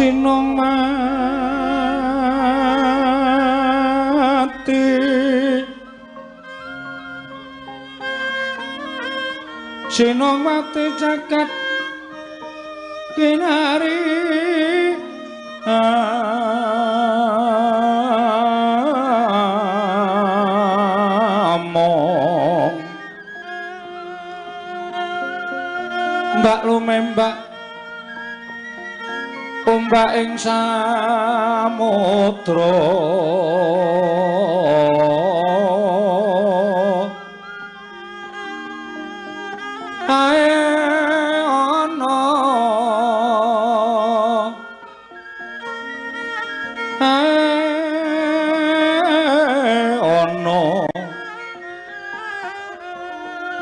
Sinong mati Sinong mati jagat kinari among mbak lumembak ombak ing samudra ae ana ae ana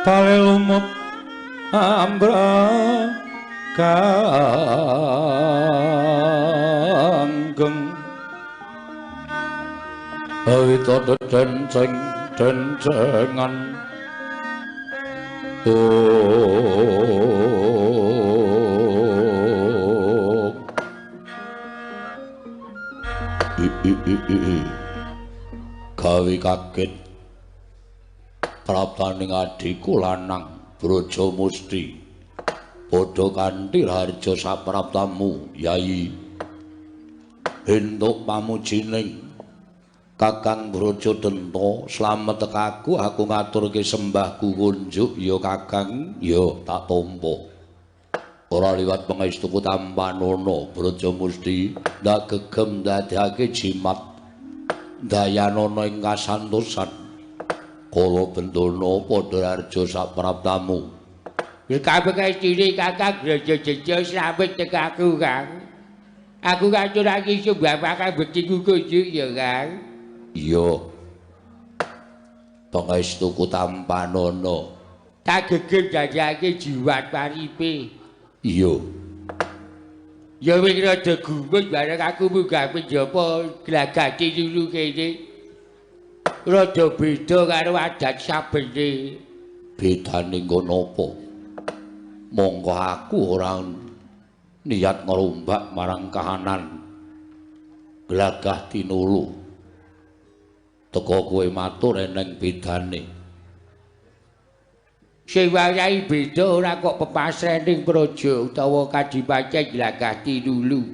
tale lumut ambra kanggeng awita denceng dencengan gawe kaget praptaning adhiku lanang Braja Musti padha kanthi raharja sapraptamu Yayi entuk pamujining Kakang Braja Denta slamet tekaku aku ngaturke sembahku kunjuk ya Kakang ya tak tampa ora liwat pangestuku tampanana Braja Musti ndak gegem ndadekake jimat dayanana ing kasantosan kala bendana padha raharja sapraptamu ya kabeh cilik Kakang Braja Denta slamet tekaku Kang aku ngaturake sembah Kakang bektiku kunjuk ya Kang. Iya. Pangestuku tampanana. Tak gegem dadekake jiwat paripe. Iya. Ya wis rada gumun bareng aku munggah penjapa glagah tinulu kene. Rada beda karo adat sabene. Bedane nggo napa? Mongko aku ora niat ngerombak marang kahanan glagah tinulu. Teka kowe matur eneng bedane. Sing wayahe beda ora kok pepasrening praja utawa kadipaten Glagah Tinulu.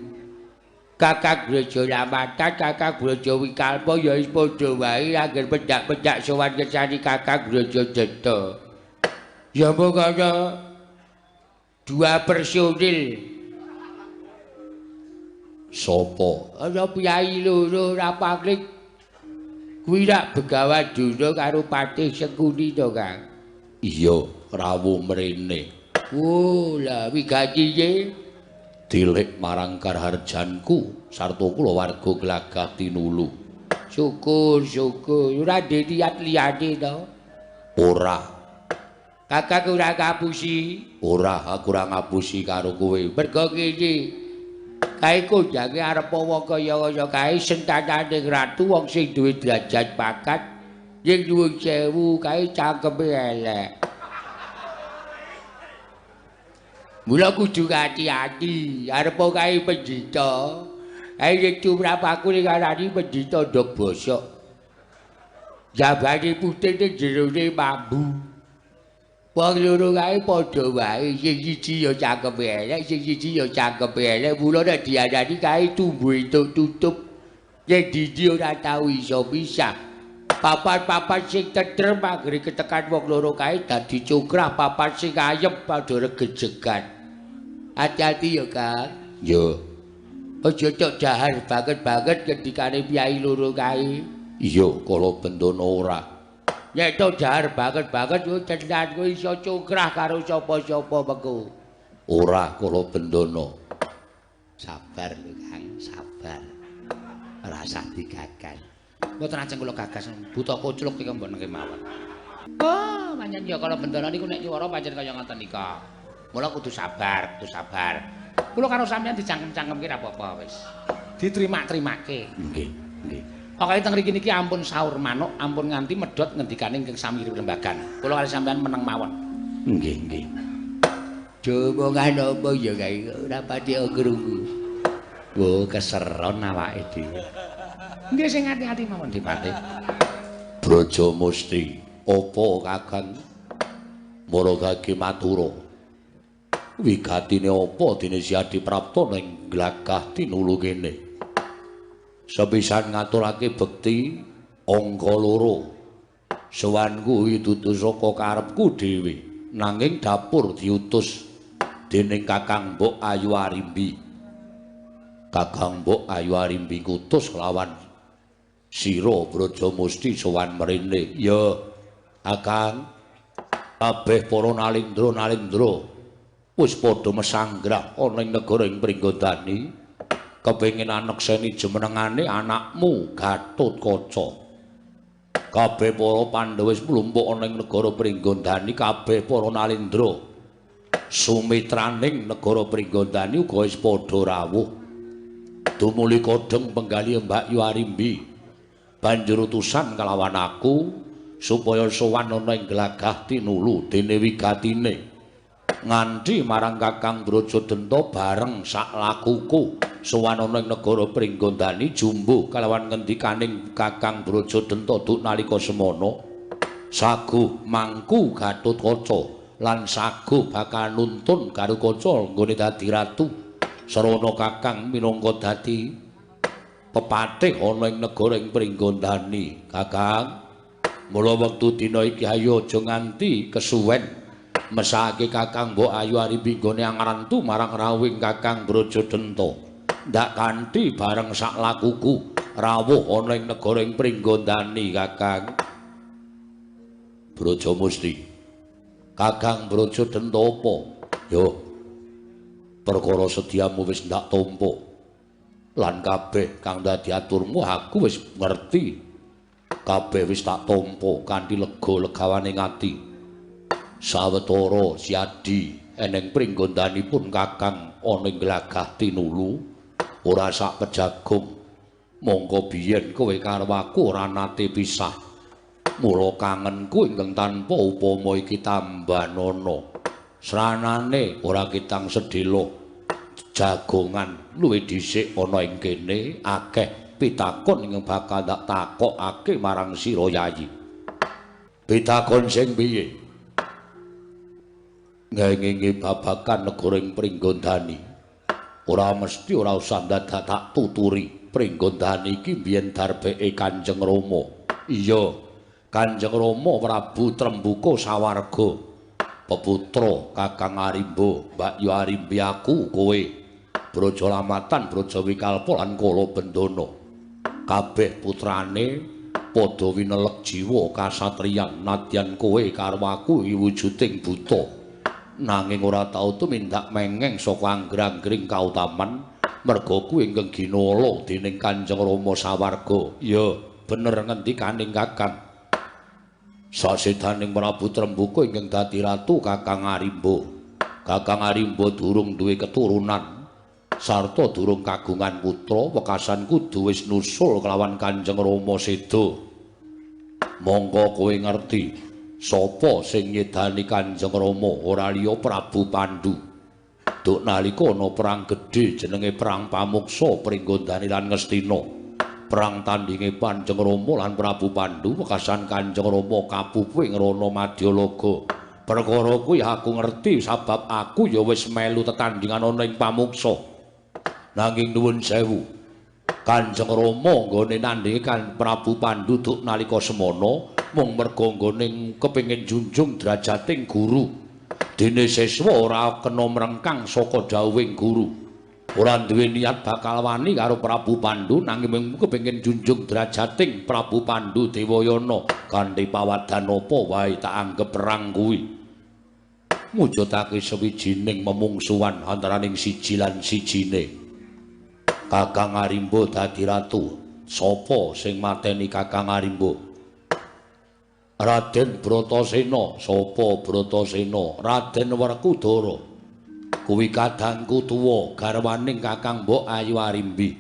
Kakang Braja Lamatan, Kakang Braja Wikalpa ya wis padha wae angger pendak-pendak sowan kersane Kakang Braja Denta. Ya mung ana dua personil. Sopo? Ana piyai loro ora pangling. Kuwi rak Begawan Duna karo Patih Sengkuni to, Kang? Iya, rawuh mrene. Oh, lah wigatiye dilik marang karharjanku sarta kula warga Glagah Tinulu. Syukur, syukur. Ora ndek niat liyane to? Ora. Kakang ora ngapusi? Ora, aku ora ngapusi karo kowe. Mergo ngene. Kae kondange arep wong kaya-kaya kae sentanane ratu wong sing duwe derajat pangkat yen nyuwun sewu kae cangkeme elek. Mula kudu ati-ati arep kae pendhita. Kae yen tumrap aku ning arani pendhita ndok bosok. Jabane putih ning jerone mambu. Wong loro kae padha wae, sing siji ya cangkeme elek, sing siji ya cangkeme elek. Mula nek diarani kae tumbuh entuk tutup. Yen dindi ora tau iso pisah. Papan-papan sing tentrem anggere ketekan wong loro kae dadi congkrah, papan sing ayem padha regejegan. Ati-ati ya, Kang. Ya. Aja tok dahar banget-banget ngendikane piyai loro kae. Iya, kala bendana ora. Nek to dahar banget-banget kowe tenan kowe iso congkrah karo sapa-sapa mengko. Ora kala bendana. Sabar lho Kang, sabar. Ora usah digagas. Mboten ajeng kula gagas buta kocluk iki mboten kemawon. Oh, pancen ya kala bendana niku nek nyuwara pancen kaya ngoten nika. Mula kudu sabar, kudu sabar. Kula karo sampeyan dicangkem-cangkemke ra apa-apa wis. Diterima-terimake. Nggih, nggih. Pokoke teng mriki niki ampun saur manuk, ampun nganti medhot ngendikane ingkang sami rembagan. Kula kali sampeyan meneng mawon. Nggih, nggih. Omongan apa ya kae ora pati krungu. Wo keseron awake dhewe. Nggih sing ati-ati mawon Dipati. Braja Musti, apa Kakang? Maragage matura. Wigatine apa dene si Adiprapta ning Glagah Tinulu kene? Sepisan ngaturake bekti angka 2. Sowanku dudu saka karepku dhewe, nanging dapur diutus dening Kakang Mbok Ayu Arimbi. Kakang Mbok Ayu Arimbi ngutus lawan sira Braja Musti sowan mrene. Ya, Kakang. Kabeh para nalindra-nalindra wis padha mesanggrah ana ing negara ing Pringgondani, kepengin anekseni jumenengane anakmu Gatotkaca. Kabeh para Pandhawa wis mlumpuk ana ing negara Pringgondani, kabeh para nalindra sumitraning negara Pringgondani uga wis padha rawuh. Tumuli kodheng penggalih Mbak Yu Arimbi banjur utusan kalawan aku supaya sowan ana ing Glagah Tinulu dene wigatine nganti marang Kakang Brajadenta bareng sak lakuku sowan ana ing negara Pringgondani jumbuh kalawan ngendikaning Kakang Brajadenta duk nalika semana saguh mangku Gatotkaca lan saguh bakal nuntun Garukaca nggone dadi ratu sarana Kakang minangka dadi pepatih ana ing negara ing Pringgondani. Kakang, mula wektu dina iki ayo aja nganti kesuwen mesake Kakang Mbok Ayu Arimbi nggone angrantu marang rawuhing Kakang Brajadenta. Ndak kanthi bareng sak lakuku rawuh ana ing negara ing Pringgondani. Kakang Braja Musti, Kakang Brajadenta apa? Yo, perkara sediamu wis ndak tampa lan kabeh kang dadi aturmu aku wis ngerti. Kabeh wis tak tampa kanthi lega legawane ati. Sawetara siadi eneng pringgondanipun Kakang ana ing Glagah Tinulu ora sak pejagung. Mongko biyen kowe karo aku ora nate pisah. Mula kangenku ingkang tanpa upama iki tambanana. Sranane ora kitang sedhela jagongan luwih dhisik ana ing kene akeh pitakon ingkang bakal tak takokake marang sira Yayi. Pitakon sing piye? Ngengingi babagan negara ing Pringgondani. Ora mesti ora usah dadak tak tuturi. Pringgondani iki biyen darbeke Kanjeng Rama. Iya, Kanjeng Rama Prabu Trembuka sawarga. Peputra Kakang Arimba, Mbak Yu Arimbi aku kowe. Braja Lamatan, Braja Wikalpa lan Kala Bendana. Kabeh putrane padha winelek jiwa kasatriyan nadyan kowe karo aku wujuding buta. Nanging ora tau tumindak mengeng saka anggrang-anggring kautaman merga kuwi ingkang ginala dening Kanjeng Rama sawarga. Ya, bener ngendikaning Kakang. Sasedaning Prabu Trembuka ingkang dadi ratu Kakang Arimba. Kakang Arimba durung duwe keturunan sarta durung kagungan putra, wekasan kudu wis nusul kelawan Kanjeng Rama seda. Mongko kowe ngerti sapa sing nyedani Kanjeng Rama ora liya Prabu Pandu. Duk nalika ana perang gedhe jenenge Perang Pamuksa Pringgondani lan Ngastina. Perang tandinge Kanjeng Rama lan Prabu Pandu, wekasan Kanjeng Rama kapupu ing Rana Madyalaga. Perkara kuwi aku ngerti sabab aku ya wis melu tetandingan ana ing Pamuksa. Nanging nuwun sewu, Kanjeng Rama nggone nandhingi kan Prabu Pandu duk nalika semana mung merga nggone kepengin junjung drajating guru. Dene siswa ora kena mrengkang saka dawuhing guru. Ora duwe niat bakal wani karo Prabu Pandu nanging mung kepengin junjung drajating Prabu Pandu Dewayana kanthi pawadan apa wae tak anggep perang kuwi. Mujudake sawijining memungsuhan antaraning siji lan sijine. Kakang Arimba dadi ratu. Sapa sing mateni Kakang Arimba? Raden Bratasena. Sapa Bratasena? Raden Werkudara. Kuwi kadangku tuwa garwaning Kakang Mbok Ayu Arimbi.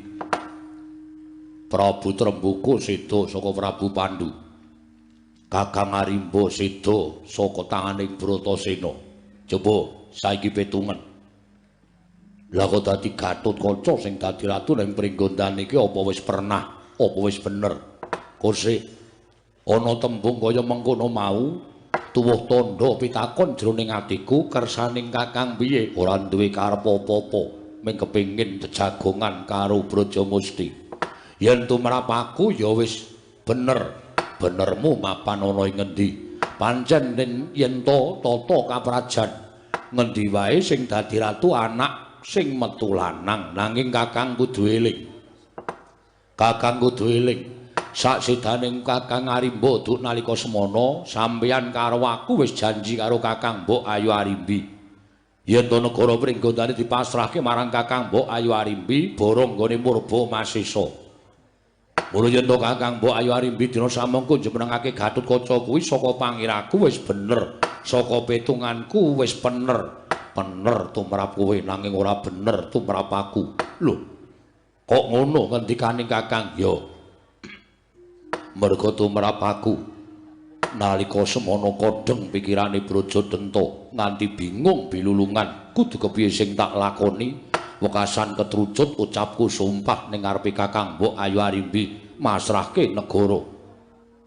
Prabu Trembuka seda saka Prabu Pandu. Kakang Arimba seda saka tanganing Bratasena. Coba saiki petungen. Lah kok dadi Gatotkaca sing dadi ratu ning Pringgondani iki apa wis pernah, apa wis bener? Kosek ana tembung kaya mengkono mau, tuwuh tandha pitakon jroning atiku kersaning Kakang piye? Ora duwe karep apa-apa, mung kepengin jejagongan karo Brajamusti. Yen tumrap aku ya wis bener, benermu mapan ana ing ngendi? Pancen yen to tata kaprajan ngendi wae sing dadi ratu anak sing metu lanang, nanging Kakang kudu eling. Kakang kudu eling. Saksidaning Kakang Arimba duk nalika semana sampeyan karo aku wis janji karo Kakang Mbok Ayu Arimbi. Yen to negara Pringgondani dipasrahke marang Kakang Mbok Ayu Arimbi borong nggone Murba Masesa. Mula yen to Kakang Mbok Ayu Arimbi dina samangka jumenengake Gatotkaca kuwi saka pangiraku wis bener, saka petunganku wis pener. Bener tumrap kowe nanging ora bener tumrap aku. Lho, kok ngono ngendikane Kakang? Ya, merga tumrap aku nalika semono kodheng pikirane Brajadenta nganti bingung bilulungan kudu kepiye sing tak lakoni. Wekasan ketrucut ucapku sumpah ning ngarepe Kakang Mbok Ayu Arimbi masrahke negara.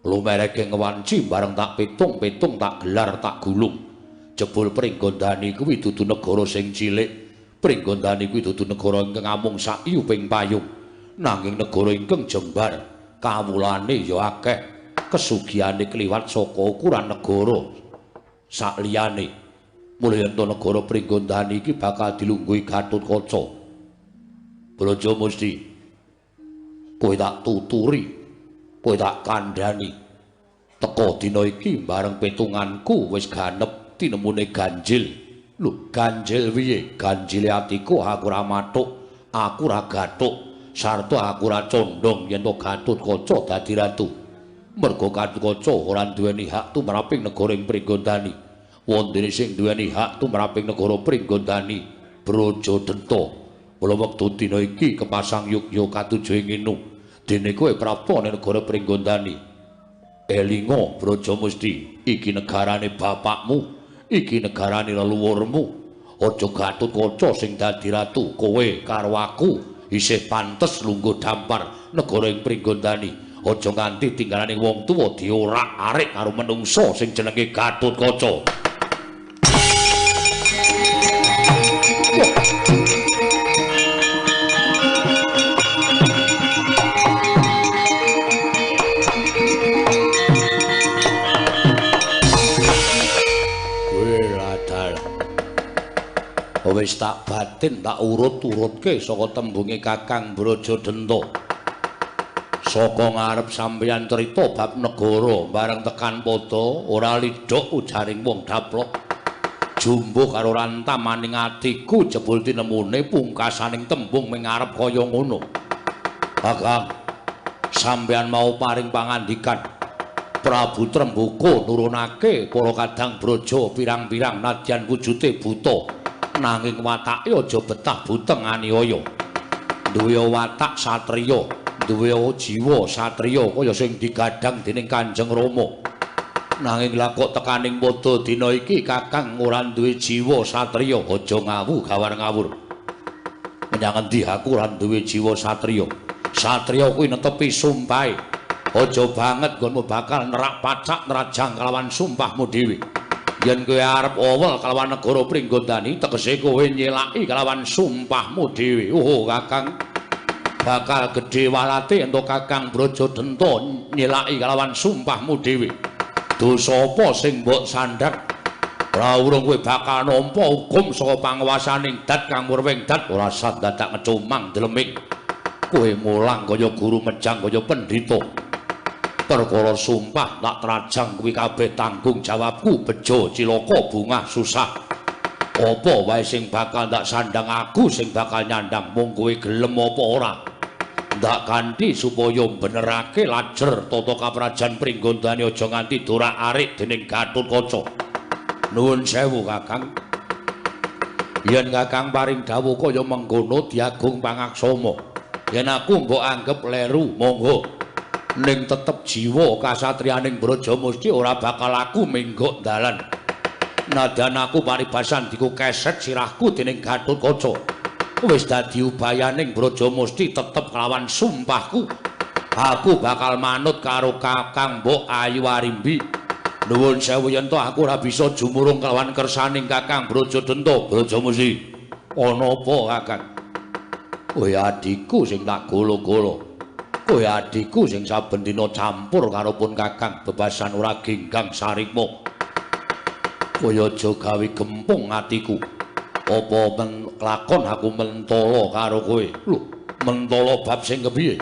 Lumereke ngewanci bareng tak pitung-pitung tak gelar tak gulung. Jebul Pringgondani kuwi dudu negara sing cilik. Pringgondani kuwi dudu negara ingkang amung saiyuping payung, nanging negara ingkang jembar, kawulane ya akeh, kesugihane kliwat saka ukuran negara sakliyane. Mula yen to negara Pringgondani iki bakal dilungguhi Gatotkaca. Brajamusti, kowe tak tuturi, kowe tak kandhani. Teka dina iki bareng petunganku wis ganep tinemune ganjil. Lho, ganjil piye? Ganjile atiku aku ora mathuk, aku ora gathuk, sarta aku ora condong yen to Gatotkaca dadi ratu. Merga Gatotkaca ora duweni hak tumraping negara ing Pringgondani. Wondene sing duweni hak tumraping negara Pringgondani Brajadenta. Mula wektu dina iki kepasang yugya katuju ing nginu, dene kowe prapta ning negara Pringgondani. Elinga Brajamusti, iki negarane bapakmu, iki negarane leluhurmu. Aja Gatotkaca sing dadi ratu, kowe karo aku isih pantes lungguh dampar negara ing Pringgondani. Aja nganti tinggalane wong tuwa diorak-arik karo menungsa sing jenenge Gatotkaca. Wis tak batin tak urut-urutke saka tembunge Kakang Brajadenta. Saka ngarep sampeyan crita bab negara bareng tekan padha ora lidhok ujaring wong daplok. Jumbuh karo rantamaning atiku jebul tinemune pungkasaning tembung ming ngarep kaya ngono. Kakang, sampeyan mau paring pangandikan Prabu Tremboko nurunake para kadang braja pirang-pirang nadyan wujute buta. Nanging watake aja betah buteng aniaya. Duwe watak satriya, duwe jiwa satriya kaya sing digadhang dening Kanjeng Rama. Nanging lha kok tekaning padha dina iki Kakang ora duwe jiwa satriya, aja ngawu gawar ngawur. Menyang endi aku ora duwe jiwa satriya? Satriya kuwi netepi sumpahe. Aja banget nggonmu bakal nerak pacak nerajang kalawan sumpahmu dhewe. Yen kowe arep owel kalawan negara Pringgondani tegese kowe nyelaki kalawan sumpahmu dhewe. Oh Kakang, bakal gedhe walate ento Kakang Brajadenta nyelaki kalawan sumpahmu dhewe. Dosa apa sing mbok sandhak? Ora urung kowe bakal nampa hukum saka panguwasaning dat kang murwing dat ora sah dadak ngecumang dleming. Kowe mulang kaya guru mejang kaya pendhita. Perkara sumpah tak trajang kuwi kabeh tanggung jawabku, bejo cilaka bungah susah. Apa wae sing bakal ndak sandhang aku sing bakal nyandhang mung kowe gelem apa ora. Ndak kanthi supaya benerake lajer tata kaprajan Pringgondani aja nganti dorak-arik dening Gatotkaca. Nuwun sewu Kakang. Yen Kakang paring dawuh kaya mengkono diagung pangaksama. Yen aku mbok anggep leru monggo. Ning tetep jiwa kasatriyaning Brajamusti ora bakal aku menggok dalan. Nadyan aku paribasan diku keset sirahku dening Gatotkaca. Wis dadi ubayaning Brajamusti tetep kelawan sumpahku. Aku bakal manut karo Kakang Mbok Ayu Arimbi. Nuwun sewu yen to aku ora bisa jumurung kelawan kersaning Kakang Brajadenta. Brajamusti, ana apa Kakang? Kowe adhiku sing tak golo-golo. Kowe adhiku sing saben dina campur karo pun Kakang bebasan ora genggang sarikma. Kowe aja gawe gempung atiku. Apa lakon aku mentala karo kowe? Lho, mentala bab sing kepiye?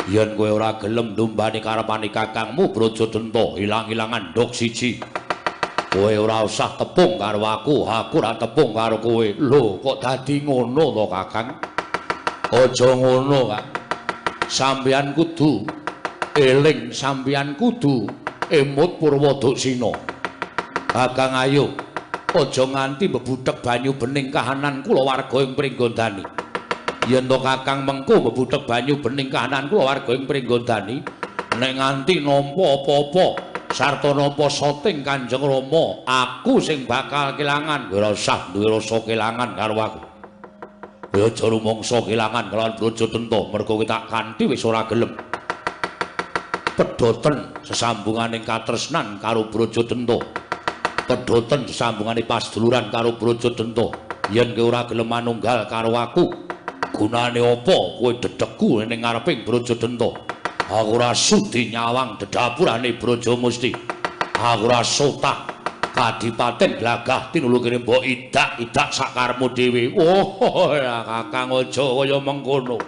Yen kowe ora gelem ndumbani karepane kakangmu Brajadenta, ilang-ilangan nduk siji. Kowe ora usah tepung karo aku, aku ora tepung karo kowe. Lho, kok dadi ngono to, Kakang? Aja ngono, Kak. Sampeyan kudu eling, sampeyan kudu emut Purwoduksina. Kakang ayo, aja nganti mbebudheg banyu bening kahanan kulawarga ing Pringgondani. Yen to Kakang mengko mbebudheg banyu bening kahanan kulawarga ing Pringgondani, nek nganti nampa apa-apa sarta nampa soting Kanjeng Rama, aku sing bakal kelangan. Ora usah duwe rasa kelangan karo aku. Kowe aja rumangsa kelangan kelawan Brajadenta, merga kowe tak kanthi wis ora gelem. Pedhoten sesambunganing katresnan karo Brajadenta. Pedhoten sesambungane pasduluran karo Brajadenta. Yen kowe ora gelem manunggal karo aku, gunane apa kowe dedegku ning ngareping Brajadenta? Aku ora sudi nyawang dedapurane Brajamusti. Aku ora sotah kadipaten glagah tinulu kene mbok idak-idak sakarepmu dhewe. Oh, ya Kakang aja kaya mengkono.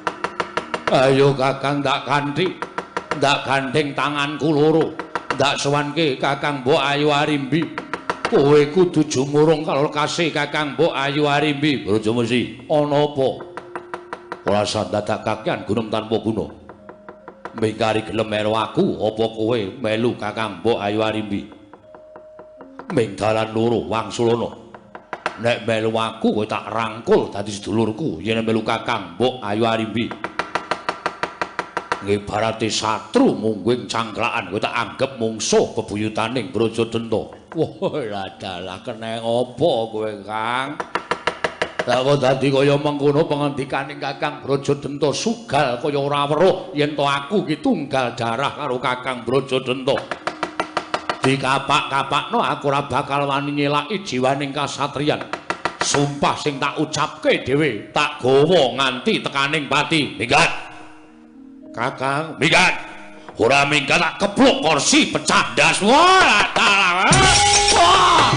Ayo Kakang ndak kanthi, ndak gandeng tanganku loro. Ndak sowanke Kakang Mbok Ayu Arimbi. Kowe kudu jumurung karo kasih Kakang Mbok Ayu Arimbi. Brajamusti, ana apa? Ora usah dadak kakean gunung tanpa guna. Mingkari gelem melu aku apa kowe melu Kakang Mbok Ayu Arimbi? Ming dalan loro wangsulana. Nek melu aku kowe tak rangkul dadi sedulurku, yen melu Kakang Mbok Ayu Arimbi ngibarate satru mungguing cangklakan, kowe tak anggep mungsuh bebuyutaning Brajadenta. Wah, ladalah keneng apa kowe, Kang? Lah kok dadi kaya mengkono pengendikaning Kakang Brajadenta sugal kaya ora weruh yen to aku ki tunggal darah karo Kakang Brajadenta. Dikapak-kapakno aku ora bakal wani nyelaki jiwaning kasatriyan. Sumpah sing tak ucapke dhewe tak gawa nganti tekaning pati. Minggat. Kakang, minggat. Ora minggat tak kepluk kursi pecah ndas. Wah, dalah. Wah.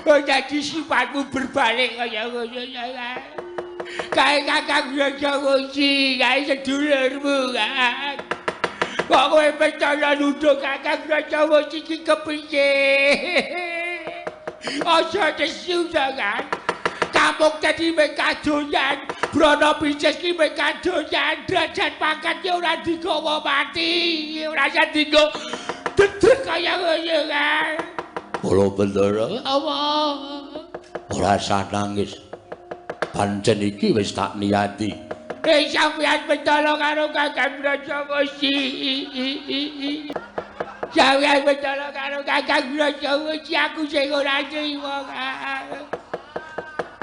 Kok jadi sifatmu berbalik kaya ngono ya. Kae Kakang Brajamusti, kae sedulurmu, Kang. Kok kowe percaya nuduh Kakang Brajamusti iki kepiye? Aja nesu ta, Kang. Kampung dadi mung kadonyan, Brana Picis ki mung kadonyan, derajat pangkat ki ora digawa mati, ora usah dienggo dedeg kaya ngono, Kang. Kula Bendara, apa? Ora usah nangis. Pancen iki wis tak niati. Sampeyan mentala karo Kakang Brajamusti. Sampeyan mentala karo Kakang Brajamusti, aku sing ora trima, Kang.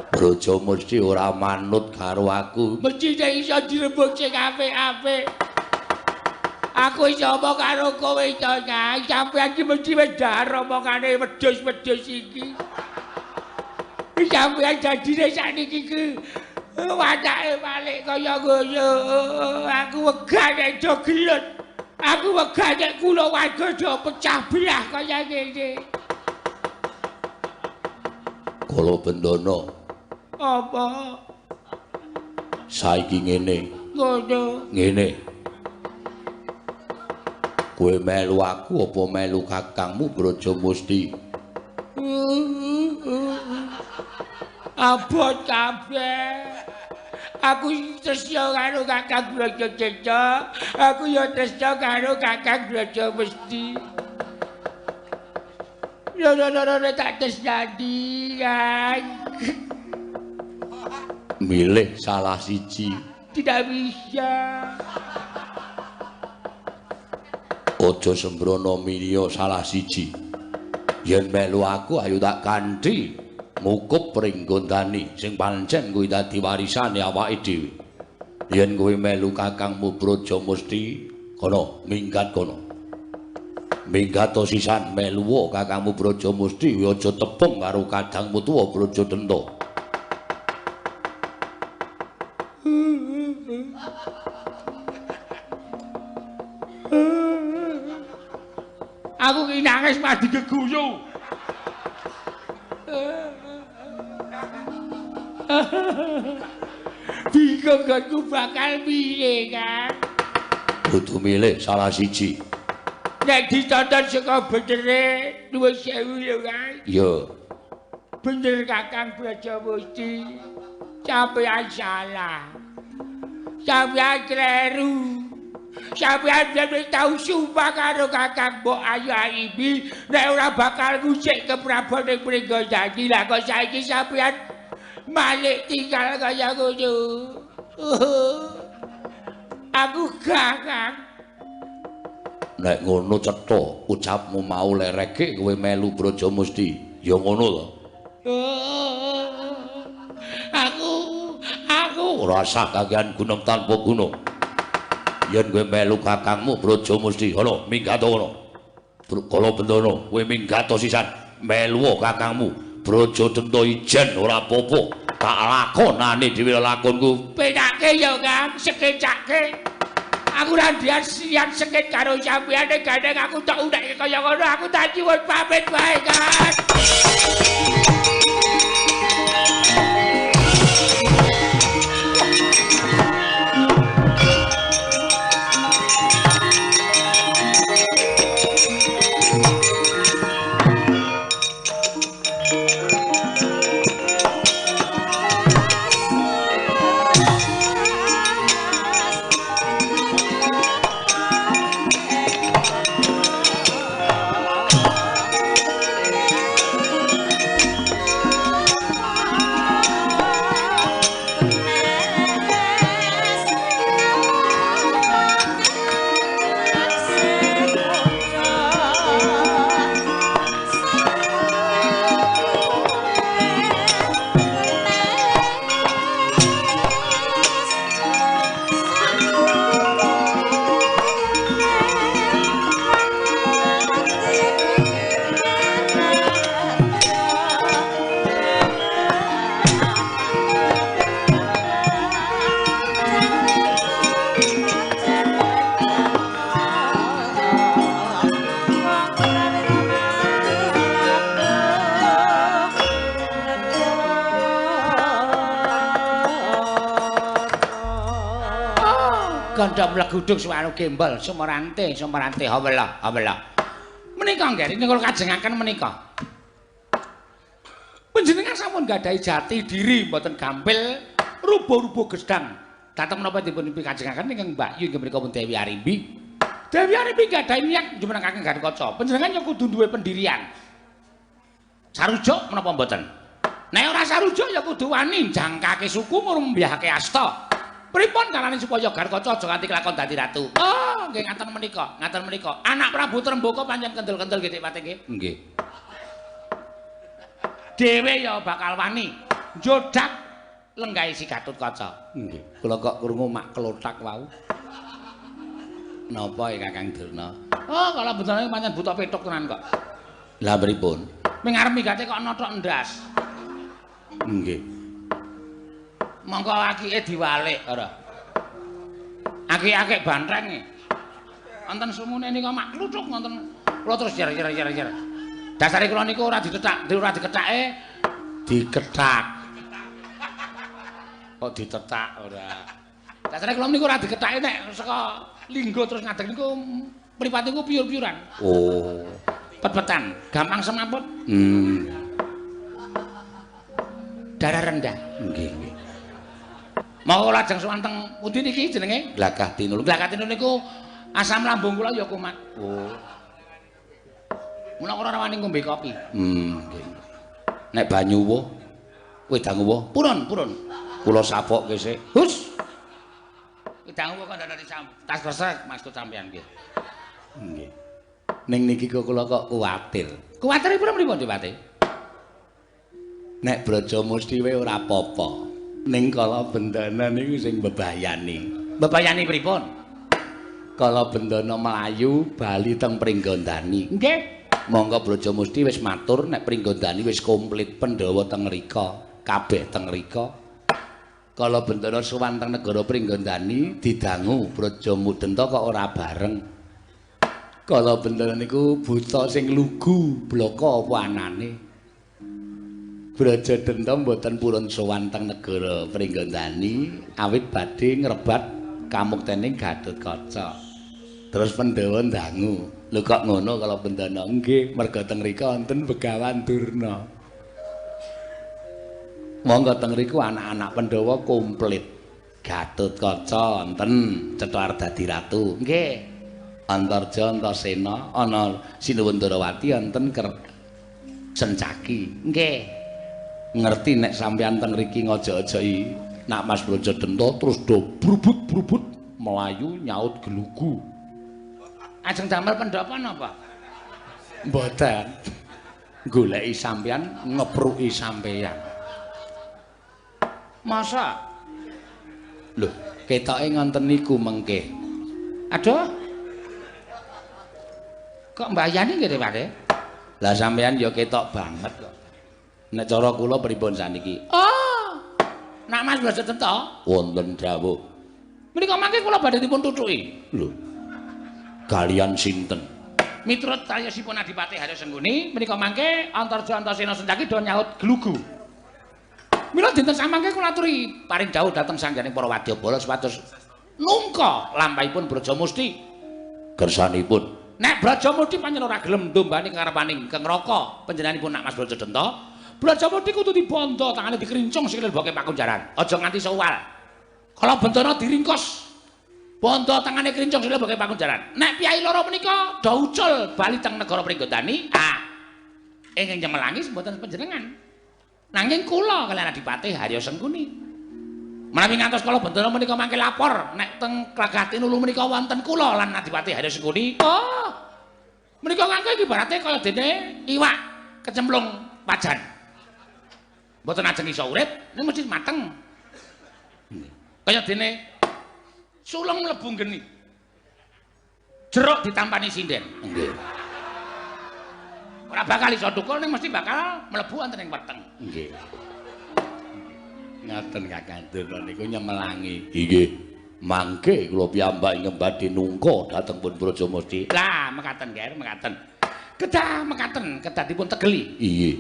Brajamusti ora manut karo aku. Mesti sing iso dirembug sing apik-apik. Aku iso omong karo kowe to, Kang. Sampeyan iki mesti wis dhahar omongane wedhus-wedhus iki. Sampeyan dadine sakniki iki watake balik kaya ngono. Aku wegah nek do gelut. Aku wegah nek kula warga do pecah belah kaya ngene. Kala Bendana. Apa? Saiki ngene. Ngono. Ngene. Kowe melu aku apa melu kakangmu Brajamusti? Abot kabeh. Aku tresna karo Kakang Brajadenta, aku ya tresna karo Kakang Brajamusti. Lho tak tresnani, Kang. Milih salah siji. Tidak bisa. Aja sembrono milih salah siji. Yen melu aku ayo tak kanthi ngukup Pringgondani sing pancen kuwi dadi warisane awake dhewe. Yen kowe melu kakangmu Brajamusti, kono minggat kono. Minggat sisan melu kakangmu Brajamusti, aja tepung karo kadangmu tuwa Brajadenta. Aku ki nangis mah digeguyu. Bingung aku bakal piye, Kang? Kudu milih salah siji. Nek ditonton saka benere nuwun sewu lho, Kang. Iya. Bener Kakang Brajamusti. Sampeyan salah. Sampeyan kleru. Sampeyan wis tau sumpah karo Kakang Mbok Ayu Arimbi nek ora bakal ngusik ke Prabu ning Pringgondani. Lah kok saiki sampeyan malik tinggal kaya ngono. Aku Kakang. Nek ngono cetha ucapmu mau lereke kowe melu Brajamusti. Ya ngono to. Aku ora usah kakean gunung tanpa guna. Yen kowe melu kakangmu Brajamusti, ana minggat ana. Kala Bendana kowe minggat sisan melu kakangmu Brajadenta ijen ora apa-apa. Tak lakonane dhewe lakonku. Penake ya Kang, sekecake. Aku ora ndian sekit karo sampeyan nek gandeng aku tok unekke kaya ngono, aku tak nyuwun pamit wae Kang. Gandha mlegudug suwanu gembel sumerante sumerante hawela hawela. Menika nggih kula kajengaken menika. Panjenengan sampun gadhahi jati diri mboten gampil rubuh-rubuh gedang. Dhateng menapa dipun pikajengaken ingkang Mbak Yu inggih menika pun Dewi Arimbi. Dewi Arimbi gadhahi niat jumenengaken Gatotkaca. Panjenengan ya kudu duwe pendirian. Sarujuk menapa mboten? Nek ora sarujuk ya kudu wani jangkake suku ngrumbiyahake asta. Pripun carane supaya Gatotkaca aja nganti kelakon dadi ratu? Oh, nggih ngaten menika, ngaten menika. Anak Prabu Trembaka pancen kendel-kendel nggih Dik Pati nggih. Nggih. Dhewe ya bakal wani njodak lenggahe si Gatotkaca. Nggih. Kula kok krungu mak klothak wau. Napa ya Kakang Durna? Oh, kala bendana pancen buta pethuk tenan kok. Lah pripun? Ming arep migate kok nothok ndas. Nggih. Mongko akike diwalik ora. Akik-akik bantreng. Wonten sumune nika mak kluthuk wonten. Kula terus yer-yer-yer. Dasare kula niku ora ditetak, ora dikethake, dikethak. Kok ditetak ora. Dasare kula niku ora dikethake nek saka linggo terus ngadeg niku mripate niku piyur-piyuran. Oh. Pet-petan, gampang semaput. Darah rendah. Nggih, nggih. Mau lajeng sowan teng pundi niki jenenge? Glagah Tinul. Glagah Tinul niku asam lambung kula ya kumat. Oh. Mula ora wani ngombe kopi. Nggih. Nek banyu wuh Wedang uwuh. Purun, purun. Kula sapokke sik. Hus. Wedang uwuh kok ndang tas kresek maksud sampean nggih. Nggih. Ning niki kok kula kok kuwatir. Kuwatir pripun Dipati? Nek Brajamusti wae ora apa-apa. Ning kala bendana niku sing bebayani. Bebayani pripun? Kala bendana mlayu bali teng Pringgondani. Nggih. Monggo Brajamusti wis matur nek Pringgondani wis komplit Pandhawa teng mrika, kabeh teng mrika. Kala bendana sowan teng negara Pringgondani didangu Brajamudenta kok ora bareng. Kala bendana niku buta sing lugu blaka apa anane. Brajadenta mboten purun sowan teng negara Pringgondani awit badhe ngrebat kamuktening Gatotkaca. Terus Pandhawa ndangu, "Lho kok ngono kala bendana?" "Nggih, merga teng mriko wonten Begawan Durna." Monggo teng mriku anak-anak Pandhawa komplit. Gatotkaca wonten cetha arep dadi ratu. Nggih. Antarja Antasena ana Sinuwun Darawati wonten Sencaki. Nggih. Ngerti nek sampeyan teng mriki ngojok-ojoki nak Mas Brajadenta terus do brubut-brubut mlayu nyaut gelugu. Ajeng damel pendhapa napa? Mboten. Goleki sampeyan ngepruki sampeyan. Masa? Lho, ketoke ngonten niku mengke. Aduh. Kok mbayani nggih, Pak? Lah sampeyan ya ketok banget kok. Nek cara kula pripun saniki? Oh. Nak Mas Brajadenta wonten dawuh. Menika mangke kula badhe dipun tutuki. Lho. Kalian sinten? Miturut cariyosipun Adipati Harya Sengkuni, menika mangke Antarja Antasena Sencaki do nyaut glugu. Mila dinten samangke kula aturi paring dawuh dhateng sangganing para wadyabala supados nungka lampahipun Brajamusti. Kersanipun nek Brajamusti pancen ora gelem ndombani karepaning keng neraka panjenenganipun nak Mas Brajadenta, Brajamusti kudu dibondo tangane dikrincung sikil boke pakunjaran. Aja nganti sewal. Kala bentana diringkus. Bondo tangane krincung sikil boke pakunjaran. Nek piyai loro menika do ucul bali teng negara Pringgondani, ah ingkang nyemelangi mboten panjenengan. Nanging kula kaliyan Adipati Harya Sengkuni. Menawi ngantos kala bentana menika mangke lapor nek teng Glagah Tinulu menika wonten kula lan Adipati Harya Sengkuni. Oh. Menika nganggo ibarate kaya dene iwak kecemplung pajan. Mboten ajeng iso urip, ning mesti mateng. Kaya dene sulung mlebu geni. Jeruk ditampani sinden. Nggih. Ora bakal iso tukul ning mesti bakal mlebu wonten ing weteng. Nggih. Ngaten Kakang Durna niku nyemelangi. Nggih. Mangke kula piyambak ingkang badhe nungka dhateng pun Brajamusti. Lah, mekaten Ger, mekaten. Kedah mekaten, kedah dipun tegeli. Nggih.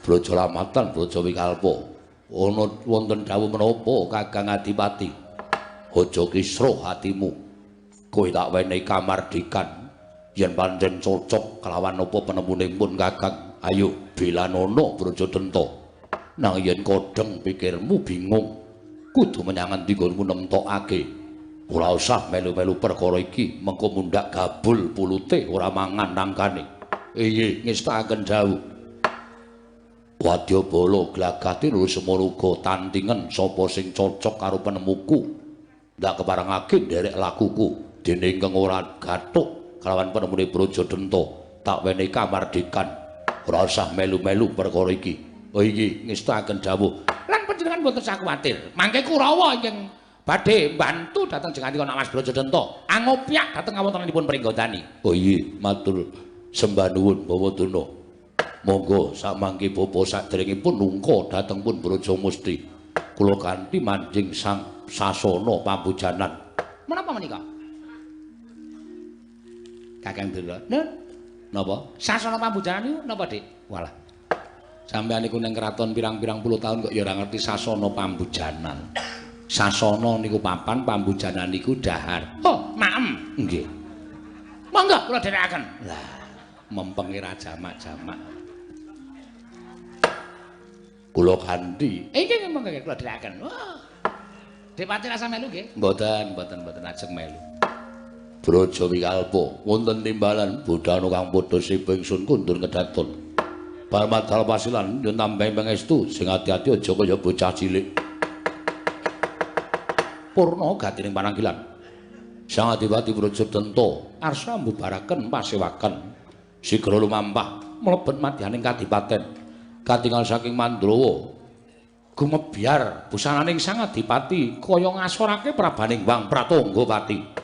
Braja Lamatan, Braja Wikalpa. Ana wonten dawuh menapa Kakang Adipati? Aja kisruh atimu. Kowe tak wenehi kamardikan. Yen pancen cocok kelawan apa penemune pun Kakang. Ayo belanana Brajadenta. Nang yen kodheng pikirmu bingung, kudu menyang endi nggonmu nemtokake. Ora usah melu-melu perkara iki, mengko mundhak gabul pulute ora mangan nangkane. Inggih, ngestakaken dawuh. Wadyabala Glagah Tinulu semono uga tantingen sapa sing cocok karo penemuku. Ndak keparengake nderek lakuku, dene ingkang ora gathuk kalawan penemune Brajadenta, tak wenehi kamardikan. Ora usah melu-melu perkara iki. Oh inggih, ngestakaken dawuh. Lan panjenengan mboten usah kuwatir. Mangke Kurawa ingkang badhe mbantu dhateng jenengan Mas Brajadenta. Angopyak dhateng kawontenanipun Pringgondani. Oh inggih, matur sembah nuwun Bawa Durna. Monggo samangke bapa saderengipun nungka dhateng pun Brajamusti. Kula kanthi manjing sang sasana pambujanan. Menapa menika? Kakang Durna. Nun, napa? Sasana pambujanan niku napa, Dik? Walah. Sampeyan niku ning kraton pirang-pirang puluh tahun kok ya ora ngerti sasana pambujanan. Sasana niku papan, pambujanan niku dahar. Oh, maem. Nggih. Monggo kula dherekaken. Lah, mempenge ra jamak-jamak. Kula kanthi. Inggih monggo kula dherekaken. Wah. Dipati rasa melu nggih? Mboten, mboten, mboten ajeng melu. Braja Wikalpa wonten timbalan bodhana kang padha sipa ingsun kundur kedaton. Bar madal pasilan nyuwun tambahi pangestu sing ati-ati aja kaya bocah cilik. Purna gatining pananggilan. Sang Adipati Brajadanta arsa mbubaraken pasewakan. Sigra lumampah mlebet madyaning kadipaten. Katingal saking Mandrawa gumebyar busananing Sang Adipati kaya ngasorake prabaning Wang Pratanggapati.